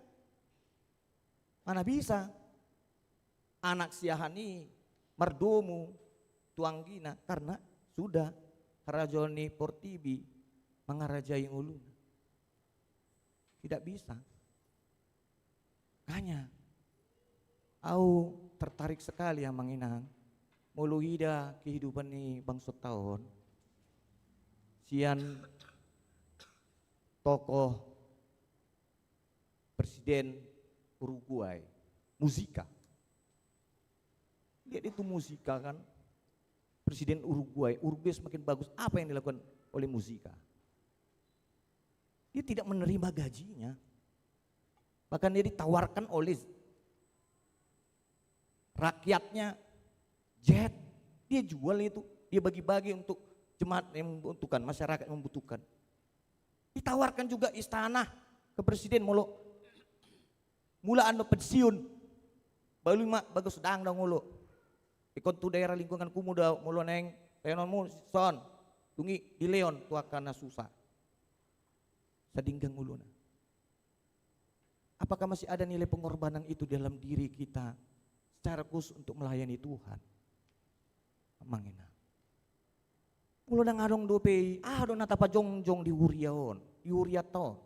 Mana bisa anak siahaan i mardomu tu anggina karena sudah harajaon ni portibi mangarajai ngoluna. Tidak bisa. Makanya au tertarik sekali, amang inang, molo huida kehidupan ni bangsonta on sian tokoh Presiden Uruguay, Mujica. Lihat itu Mujica kan, Presiden Uruguay. Uruguay semakin bagus. Apa yang dilakukan oleh Mujica? Dia tidak menerima gajinya. Bahkan dia ditawarkan oleh rakyatnya jet, dia jual itu, dia bagi-bagi untuk jemaat yang membutuhkan, masyarakat yang membutuhkan. Ditawarkan juga istana ke presiden, molo mulaan do pensiun, balu ma bagas dang do ngolu. Ingkon tu daerah lingkungan kumu do, molo naeng baenonmu son, dung i dilehon tu angka na susah. Sadingga ngoluna. Apakah masih ada nilai pengorbanan itu dalam diri kita secara khusus untuk melayani Tuhan? Amang inang. Molo ndang adong dope i, aha do na tapajongjong di huria on, di hurianta on?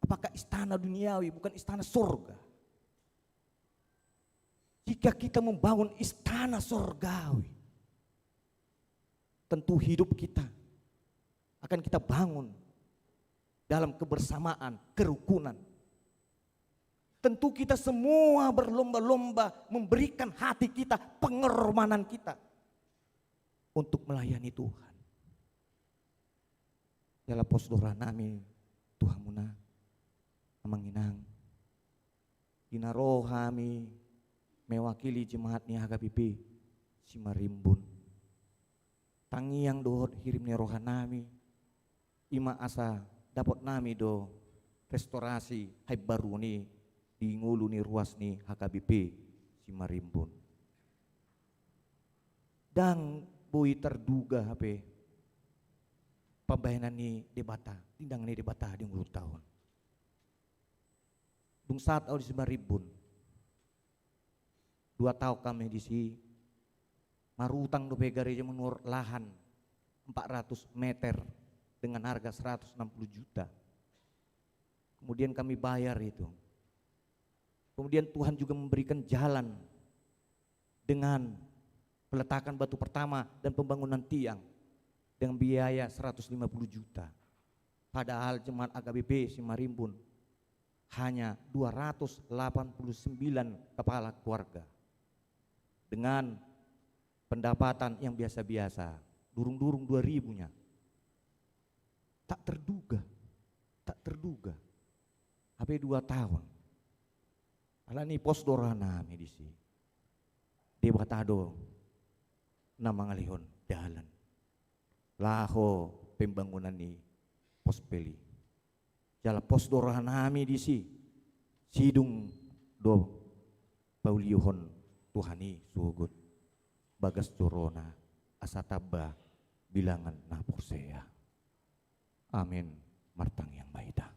Apakah istana duniawi bukan istana sorga? Jika kita membangun istana sorgawi, tentu hidup kita akan kita bangun dalam kebersamaan, kerukunan. Tentu kita semua berlomba-lomba memberikan hati kita, pengorbanan kita untuk melayani Tuhan. Jala pos do roha nami tu hamuna, amang inang. Di na ro hami mewakili jemaat ni H K B P Simarimbun. Tangiang dohot hirim ni roha nami, i ma asa dapot nami do restorasi haimbaruon i di ngolu ni ruas ni H K B P Simarimbun. Ndang boi tarduga hape pambahenan ni Debata, tindangan ni Debata di ngolunta on. Dung sahat ahu di Simarimbun, dua taon hami disi, marutang dope gareja manuhor lahan empat ratus meter dengan harga seratus enam puluh juta. Kemudian kami bayar itu. Kemudian Tuhan juga memberikan jalan dengan peletakan batu pertama dan pembangunan tiang dengan biaya seratus lima puluh juta. Padahal jemaat A K B P Simarimbun hanya dua ratus delapan puluh sembilan kepala keluarga dengan pendapatan yang biasa-biasa, durung-durung dua ribunya. Tak terduga, tak terduga. Hape dua taon. Alani pos do rohanami disi. Debata do na mangalehon dalan laho pembangunan ni pospel i. Jala pos do rohanami disi, sidung do paulihon Tuhan i sogot bagas jorona, asa tamba bilangan na porsea. Amin. Martangiang ma hita.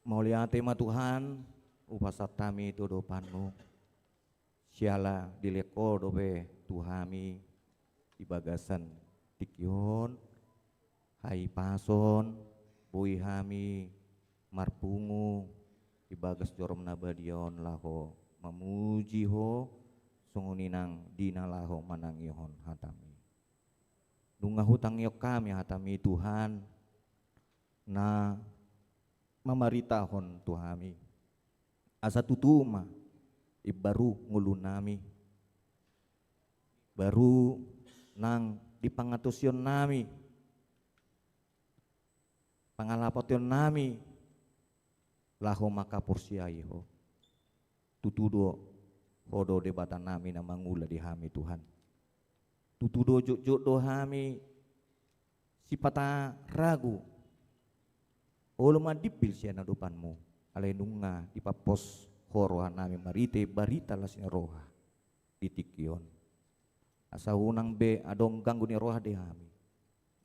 Mauliate ma Tuhan, hupasahat hami tu adopanmu. Siala dilehon ho dope tu hami di bagasan tingki on hahipason, boi hami marpungu di bagas jorom na badia on laho mamuji ho, songon i nang di na laho manangihon hatami. Nunga hutangion hami hatami Tuhan, na mamaritahon tu hami, asa tutu ma imbaru ngolunami, baru nang di pangatosion nami, pangalapotion nami, laho mangkaporseai ho. Tutu do, ho do Debata nami na mangula di hami Tuhan. Tutu do jotjot do hami sipata ragu, olo mandimbil sian adopanmu, alai nunga dipapos ho rohanami marhite barita las ni roha di tingki on. Asa unang be adong ganggu ni roha di hami,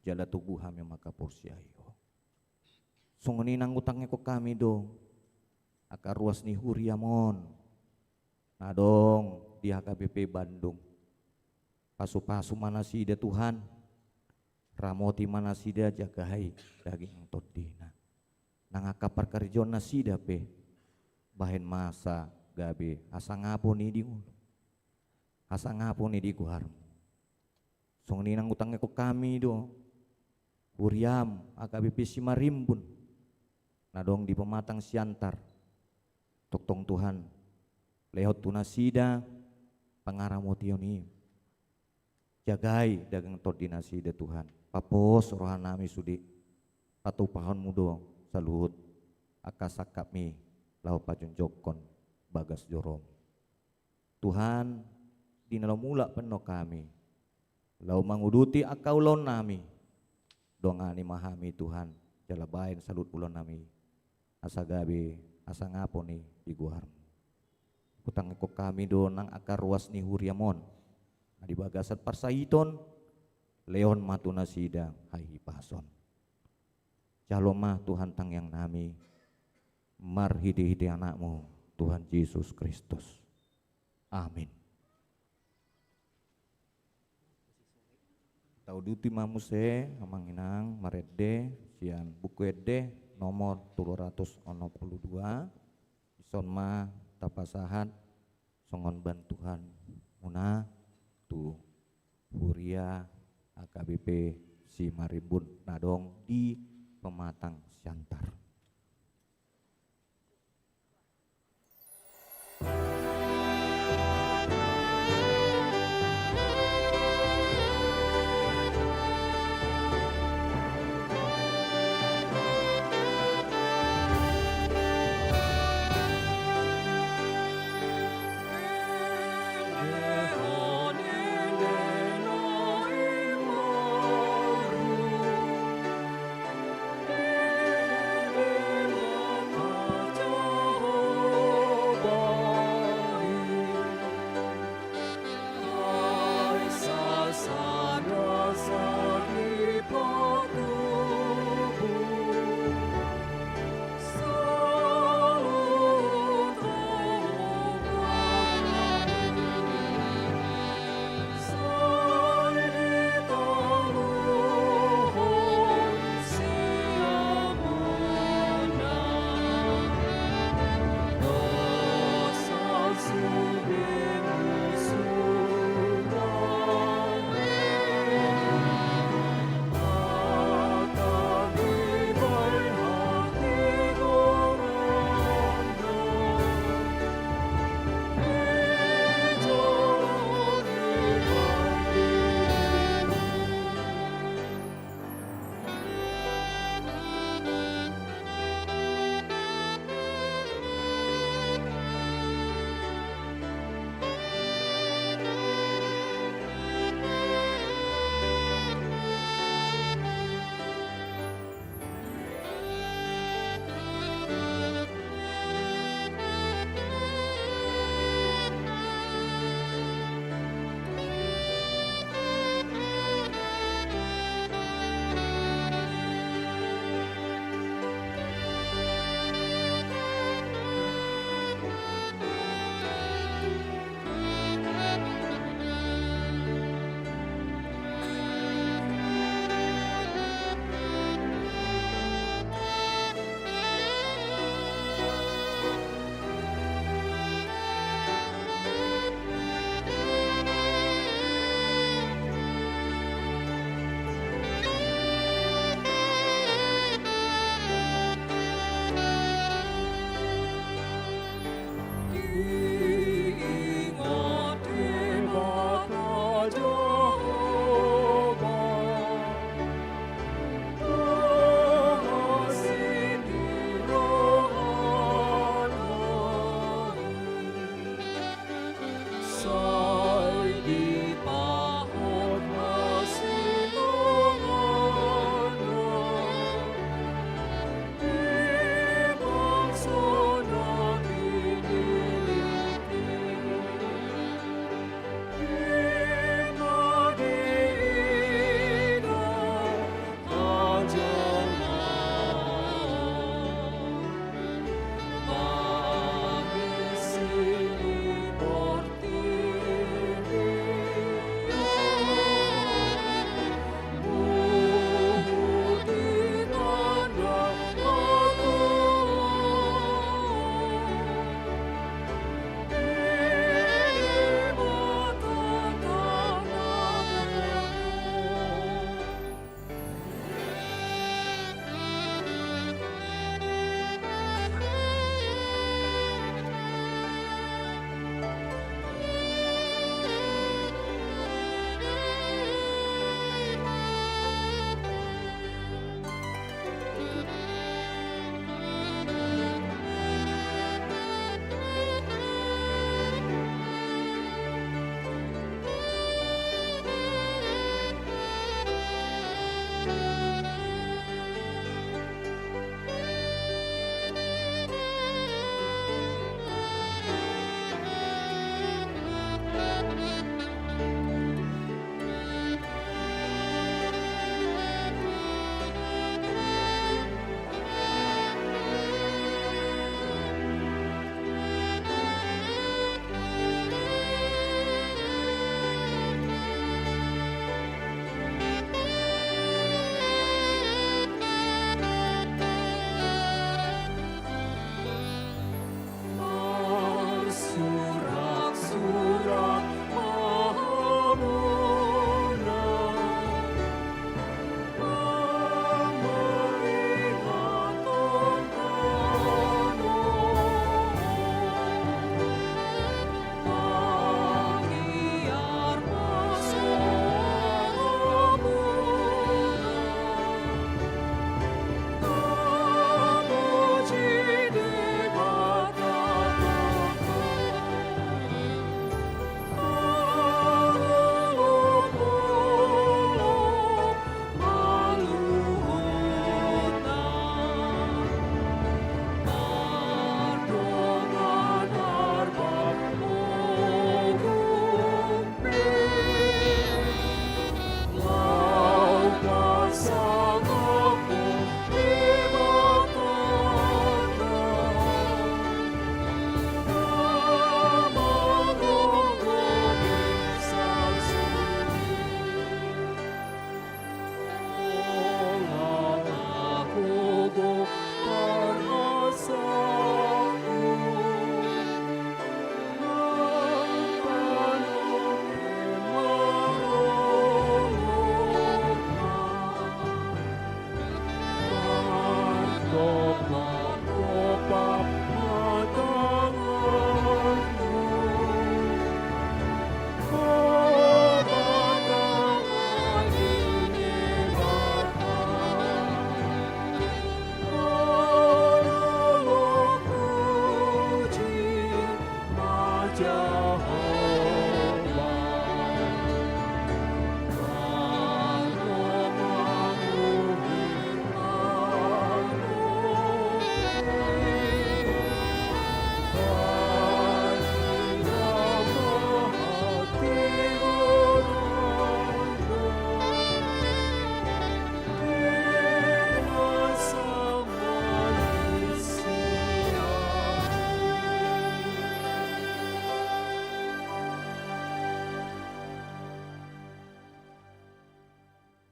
jala tubu hami mangkaporseai ho. Songon i nang hutangiangkon hami do angka ruas ni huriam on na adong di H K B P Bandung. Pasupasu ma nasida Tuhan, ramoti ma nasida, jagai daging tondina. Nang angka parkarejoan nasida pe bahen ma asa gabe hasangapon i di ngolu, hasangapon i di goarmu. Songon i nang hutangiangkon hami do huriam H K B P Simarimbun na adong di Pematang Siantar. Tongtong Tuhan, lehon tu nasida pangaramotion i. Jagai daging tondi nasida Tuhan. Papos rohanami sude, patupahonmu do saluhut angka sangkapmi laho pajongjongkon bagas jorom. Tuhan, di na laho mulak pe annon hami laho manguduti angka ulaonnami, dongani ma hami Tuhan, jala bahen saluhut ulaonnami asa gabe hasangapon i di goarmu. Hutangiangkon hami do nang angka ruas ni huriam on na di bagasan parsahiton, lehon ma tu nasida hahipason. Jalo ma Tuhan tangiangnami, marhitehite Anakmu Tuhan Jesus Kristus. Amin. Tauduti ma muse amang inang marende sian Buku Ende nomor tolu ratus onom pulu dua. Dison ma tapasahat songon bantuan muna tu huria H K B P Simarimbun na adong di Pematang Siantar.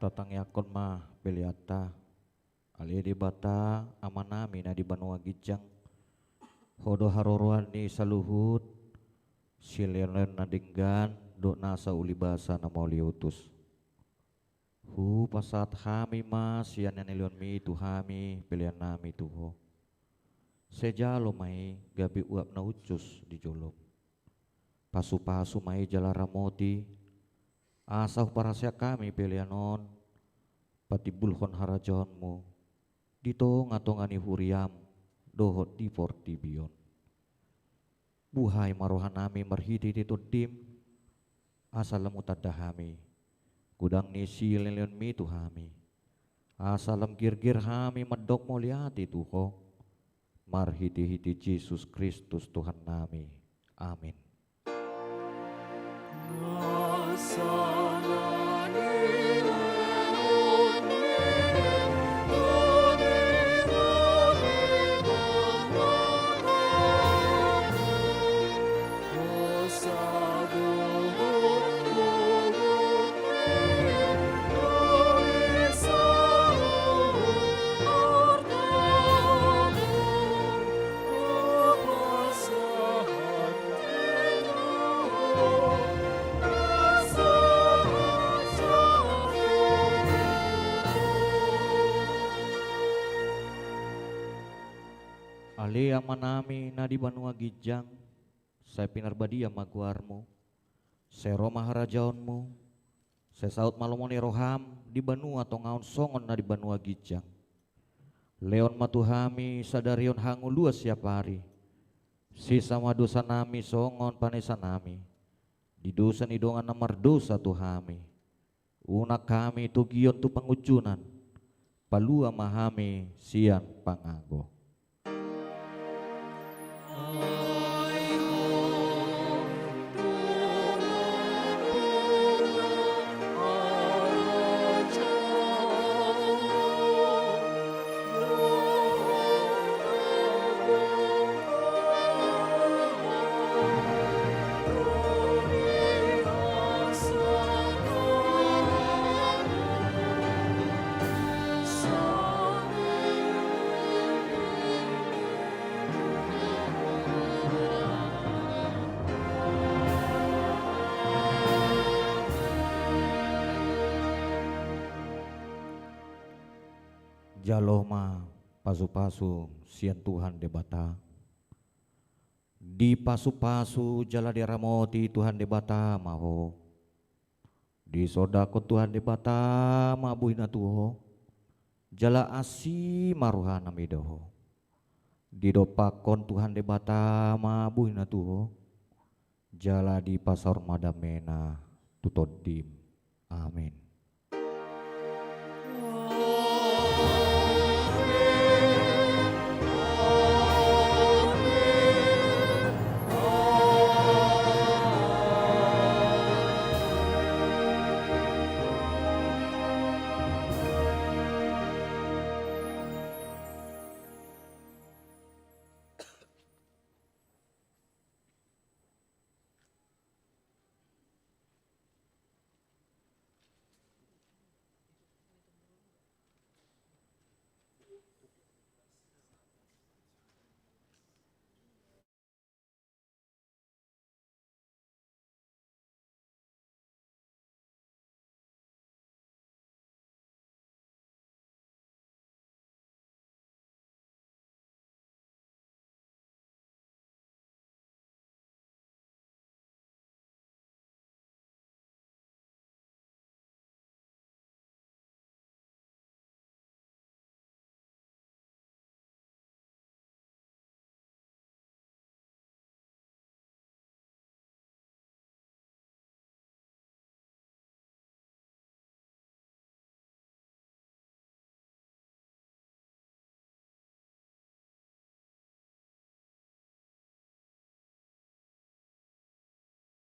Tatangiangkon ma peleanta. Ale Debata, Amanami na di banua ginjang, Ho do haroroan ni saluhut silehonlehon na denggan dohot nasa ulibasa na mauliutus. Hupasahat hami ma sian na nilehonmi tu hami peleannami tu Ho. Sai jalo ma i gabe uap na hushus di jolom. Pasupasu ma i jala ramoti, asa huparhaseang hami pelean on patimbulhon harajaonmu di tongatonga ni huriam dohot di portibi on. Buhai ma rohanami marhitehite Tondim, asa lam hutanda hami godang ni silehonlehonmi tu hami, asa lam girgir hami mandok mauliate tu Ho, marhitehite Jesus Kristus Tuhannami. Amin. Ale Amanami na di banua ginjang, sai pinarbadia ma goarmu, sai ro ma harajaonmu, sai saut ma lomo ni roham di banua tonga on songon na di banua ginjang. Lehon ma tu hami sadari on hangoluan siapari. Sesa ma dosanami songon panesanami di dosa ni dongan na mardosa tu hami. Unang hami togion tu pangunjunan, palua ma hami sian pangago. Jalo ma pasupasu sian Tuhan Debata. Dipasupasu jala diramoti Tuhan Debata ma ho. Disondangkon Tuhan Debata ma bohina tu ho, jala asi ma rohana mida ho. Didompakkon Tuhan Debata ma bohina tu ho, jala dipasaor ma damena tu tondim. Amin.